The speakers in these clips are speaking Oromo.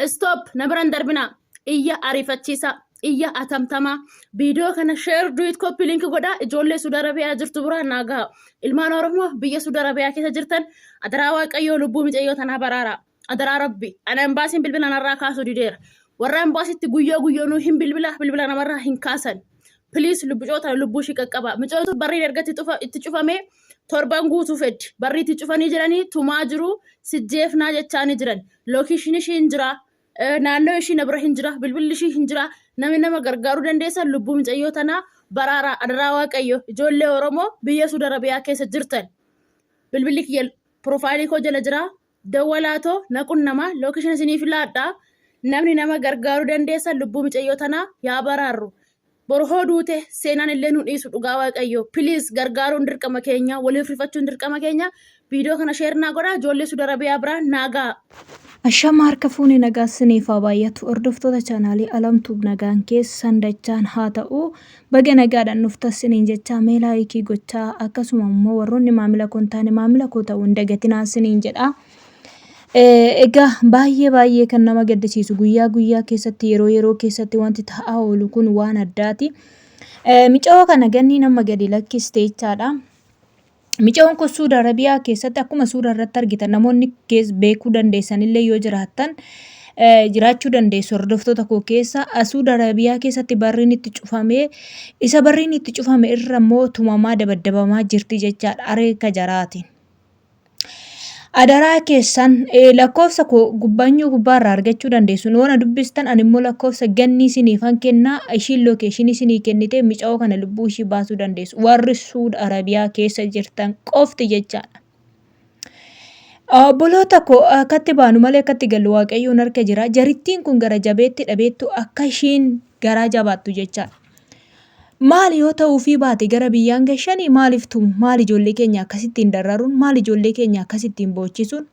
Stop, na biran darbinaa. Iyya ariifachiisaa. Iyya atamtamaa. Viidiyoo kana share duet copy link godhaa ijoollee Suudi Arabiyaa jirtu biraa naa gaha. Ilmaan Oromoo biyya Suudi Arabiyaa keessa jirtan adaraa Waaqayyoo lubbuu micayyoo tanaa baraaraa. Adaraa Rabbi. Ana embaasiin bilbila narraa kaasuu dideera. Warra embaasitti guyyaa guyyoonuu hin bilbila bilbila namarraa hin kaasan. Please lubbicoota lubbuu ishii qaqqabaa. Micootu barriin erga itti cufamee torban guutuu feddi. Barrii itti cufanii jiranii tumaa jiru sijjeefnaa jechaanii jiran. Lookiishin ishii hin jira. Naannoo ishii na bira hin jira. Bilbilli ishii hin jira. Namni nama gargaaruu dandeessan lubbuu micayyoo tanaa baraaraa adaraa Waaqayyo ijoollee Oromoo biyya Suudi Arabiyaa keessa jirtan. Bilbilli kiyya piroofaayilii koo jala jira. Dawwalaatoo na qunnamaa lookiishin isiniif laadhaa. Namni nama gargaaruu dandeessan lubbuu micayyoo tanaa yaa baraarru. Boru hoo duute seenaan illee nu dhiisu dhugaa Waaqayyo. Please gargaaruun dirqama keenya, waliif rifachuun dirqama keenya. Viidiyoo kana share naa godhaa ijoollee Suudi Arabiyaa biraa naa ga'a. Ashama harka fuune nagaa siniif haa baay'atu hordoftoota chaanaalii Alamtuub nagaan keessan dachaan haa ta'u baga nagaadhaan dhuftas siniin jechaa mee laayikii gochaa akkasuma immoo warroonni maamila koo hin taane maamila koo ta'uu hin dagatinaa siniin jedha. Egaa baay'ee baay'ee kan nama gaddisiisu guyyaa guyyaa keessatti yeroo yeroo keessatti wanti ta'aa oolu kun waan addaati. Micawoo kana ganniin amma gadi lakkiste jechaadha. Micawoon kun Suudi Arabiyaa keessatti akkuma suura irratti argitan namoonni beekuu dandeessan illee yoo jiraattan jiraachuu dandeessu hordoftoota koo keessa Suudi Arabiyaa keessatti barriin itti cufamee isa barriin itti cufame irra immoo tumamaa dabaddabamaa jirti jechaadha areeka jaraatiin. Adaraa keessan lakkoofsa koo gubbaanyuu gubbaarraa argachuu dandeessu. Yoo na dubbistan ani immoo lakkoofsa gannii isiniifan kennaa ishiin lookeeshinii isinii kennitee mica'oo kana lubbuu ishii baasuu dandeessu. Warri Suud Arabiyaa keessa jirtan qofti jechaadha. Obboloota koo akkatti baanu malee akkatti gallu Waaqayyoon harka jira. Jarittiin kun gara jabeetti dhabeettu akka ishiin garaa jabaattu jechaadha. Maali yoo ta'uufii baate gara biyyaan gashanii maaliif tumu? Maali ijoollee keenya akkasittiin dararuun? Maali ijoollee keenya akkasittiin boochisuun?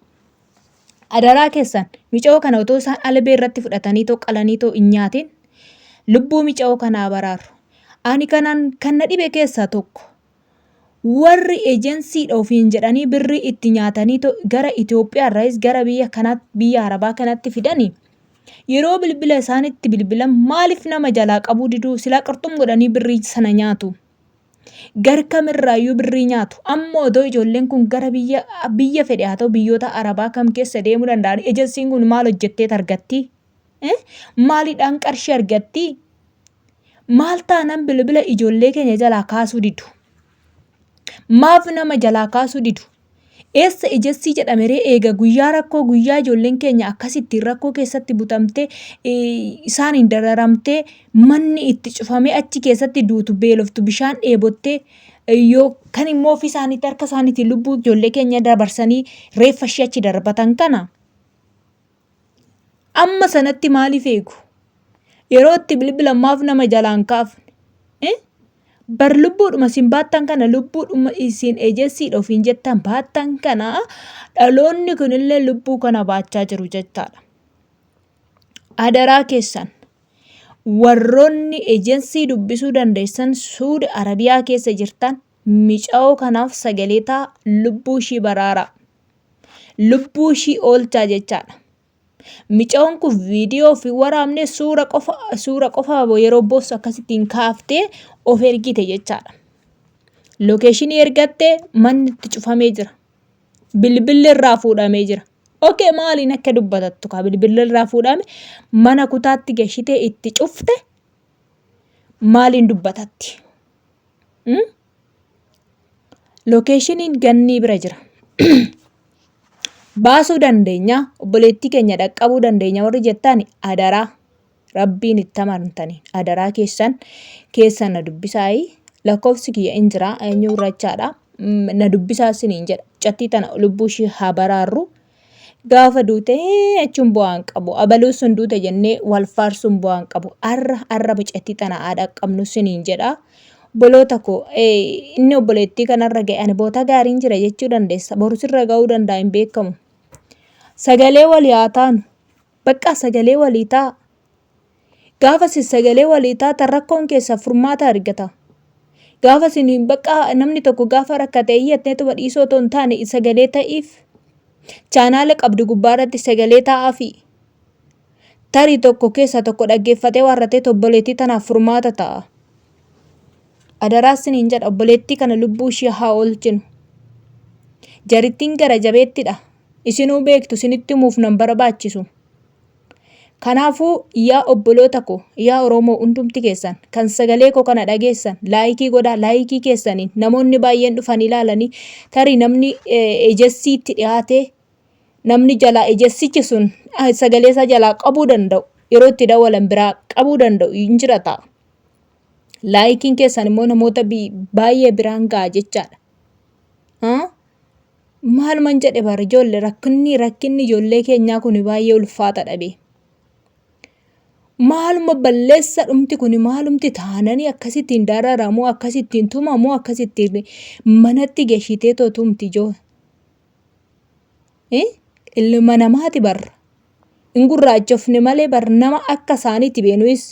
Adaraa keessan mica'oo kana otoo isaan albee irratti fudhatanii too qalanii too hin nyaatin lubbuu mica'oo kanaa baraaru. Ani kanan kan na dhibe keessaa tokko warri ejensiidha ofiin jedhanii birrii itti nyaatanii too gara Itoophiyaa irraayis gara biyya kanaatti biyya Arabaa kanatti fidanii Yeroo bilbila isaanitti bilbilan maaliif nama jalaa qabuu diduu silaa qurxum godhanii birrii sana nyaatu. Gar kamirraayyuu birrii nyaatu. Amma odoo ijoolleen kun gara biyya biyya fedhe haa ta'u biyyoota Arabaa kam keessa deemuu danda'an ejensiin kun maal hojjettee argattii? Maaliidhaan qarshii argattii? Maal taanaan bilbila ijoollee keenya jalaa kaasuu didu? Maaf nama jalaa kaasuu didu? Eessa ejensii jedhameree eega guyyaa rakkoo guyyaa ijoolleen keenya akkasittiin rakkoo keessatti butamtee isaaniin dararamtee manni itti cufamee achi keessatti duutu beeloftu bishaan dheebottee yoo kan immoo ofii isaaniitti harka isaaniitiin lubbuu ijoollee keenya dabarsanii reeffa ishee achi darbatan kana amma sanatti maaliif eegu? Yeroo itti bilbilan maaf nama jalaan kaafne? Eh? Bar lubbuudhuma isin baattan kana lubbuudhuma isin ejensiidha ofiin jettan baattan kana dhaloonni kunillee lubbuu kana baachaa jiru jechaadha. Adaraa keessan warroonni ejensii dubbisuu dandeessan Suudi Arabiyaa keessa jirtan mica'oo kanaaf sagalee ta'a lubbuu ishii baraaraa. Lubbuu ishii oolchaa jechaadha. Micayoon kun viidiyoo of hin waraabne suura qofa suura qofa yeroo boossu akkasittiin kaaftee of ergite jechaadha. Lookeeshinii ergatte manni itti cufamee jira. Bilbilli irraa fuudhamee jira. Okee maaliin akka dubbatattu kaa bilbilli irraa fuudhame mana kutaatti gashitee itti cufte maaliin dubbatatti? Hmm? Lookeeshiniin gannii bira jira. Baasuu dandeenya, obboleettii keenya dhaqqabuu dandeenya warri jettan adaraa rabbiin itti amantanii adaraa keessan keessan na dubbisaayii lakkoofsi kiyya in jira eenyu gurrachaadha na dubbisaa isiniin jedha cattii tana lubbuu ishii haa baraarru Gaafa duute jechuun bu'aa hin qabu. Abaluu sun duute jennee wal faarsuun bu'aa hin qabu. Arra arra mucattii tana haa dhaqqabnu siniin jedha. Obboloota koo inni obboleettii kanarra ga'e ani boota gaariin jira jechuu dandeessa. Boru sirra ga'uu danda'a hin beekamu. Sagalee walii haa taanu. Baqqaa sagalee walii ta'a. Gaafa isin sagalee walii taatan rakkoon keessan furmaata argata. Gaafa isin bakka namni tokko gaafa rakkate iyyatneetuma dhiisoo otoo hin taane sagalee ta'iif. Chaanaala qabdu gubbaa irratti sagalee taa'aafi. Tarii tokko keessaa tokko dhaggeeffatee waarratee obboleettii tanaaf furmaata ta'a. Adaraa isiniin jedha obboleettii kana lubbuu ishii haa oolchinu. Jarittiin gara jabeettidha. Isinuu beektu isinitti himuuf nan barbaachisu. Kanaafuu yaa obboloota koo, yaa Oromoo hundumti keessan kan sagalee koo kana dhageessan laayikii godhaa laayikii keessaniin namoonni baay'een dhufanii ilaalanii tarii namni ejessii itti dhiyaatee namni jalaa ejessichi sun sagalee isaa jalaa qabuu danda'u yeroo itti dawwalan biraa qabuu danda'u hin jira ta'a. Laayikiin keessan immoo namoota baay'ee biraan ga'a jechaadha. Maaluman jedhe bar ijoolle rakkinni rakkinni ijoollee keenyaa kun baay'ee ulfaata dhabe. Maaluma balleessa dhumti kun maalumti taananii akkasittiin dararamu akkasittiin tumamu akkasittiin manatti gashitee too tumti ijoo. Ilma namaati bar. Hin gurraachofne malee bar nama akka isaaniitti beenuis.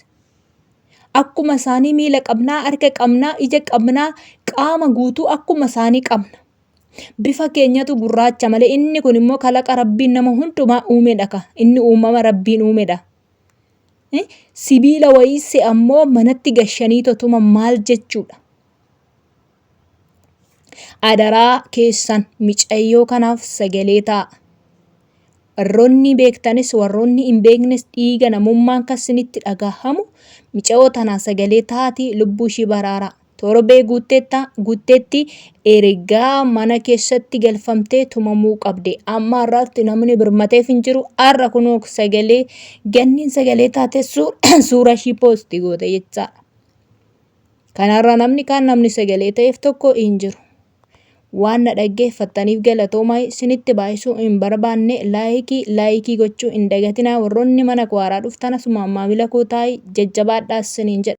Akkuma isaanii miila qabnaa, harka qabnaa, ija qabnaa, qaama guutuu akkuma isaanii qabna. Bifa keenyatu gurraacha malee inni kun immoo kalaqa Rabbiin nama hundumaa uumedha ka. Inni uumama Rabbiin uumedha. Sibiila wayii se'a ammoo manatti gashanii totuma maal jechuudha. Adaraa keessan micayyoo kanaaf sagalee ta'a. Warroonni beektanis warroonni hin beeknes dhiiga namummaan kan isinitti dhagahamu micayoo tanaa sagalee ta'aatii lubbuu ishii baraaraa. Torbee guutteetta guutteetti ergaa mana keessatti galfamtee tumamuu qabde. Amma har'aatti namni birmateef hin jiru. Har'a kunoo sagalee ganniin sagalee taate suura ishii poosti goote jechaadha. Kanarra namni kaan namni sagalee ta'eef tokko hin jiru. Waan na dhaggeeffattaniif galatoomaa isinitti baay'isuu hin barbaanne laayikii laayikii gochuu hin dagatinaa warroonni mana koo haaraa dhuftan asumaan maamila koo taa'i jajjabaadhaa isiniin jedha.